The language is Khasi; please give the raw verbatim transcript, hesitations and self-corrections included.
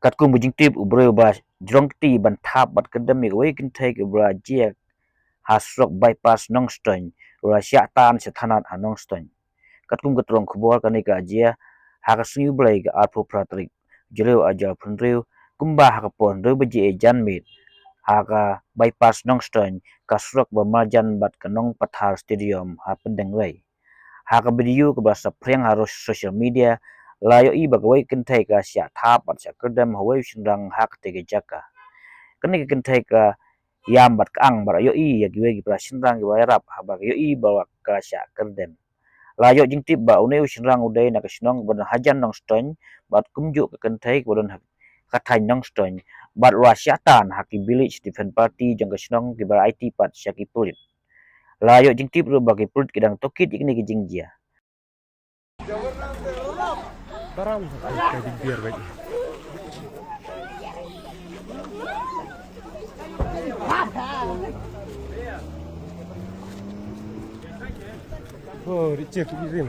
Katkum ka jingtip, u briew ba jrong kti ban thap bad kyrdem ïa kawei ka kynthei kaba la jia ha surok bypass Nongstoiñ, u la shah tan sha thanat ha Nongstoiñ. Katkum ka tnat khubor, kane ka la jia ha ka sngi U Blei ka arphew phra tarik Jylliew arhajar arphew hynriew, kumba ha ka por hynriew baje janmiet ha ka bypass Nongstoiñ, ka surok ba marjan bad ka Nongpathar Stadium ha Pyndengrei. Ha ka video kaba la saphriang ha ro-, social media, la ïohi ba kawei ka kynthei ka shah thap bad shah kyrdem ha uwei u shynrang ha katei ka jaka. Kane ka kynthei ka ïam bad ka ang bad la ïohi ïa kiwei ki para shynrang kiba la ïarap, haba ka ïohi ba ka shah kyrdem. La ïoh jingtip ba une u shynrang u dei na ka shnong ba don hajan Nongstoiñ, bad kumjuh ka kynthei kaba don ha ka thaiñ Nongstoiñ, bad u la shah tan ha ki Village Defence Party jong ka shnong kiba la aiti pat sha ki pulit. La ïoh jingtip ruh ba ki pulit ki dang tohkit ïa kine ki jingjia. Baram sa kai kai di biar baik. Oh, di cek di rim.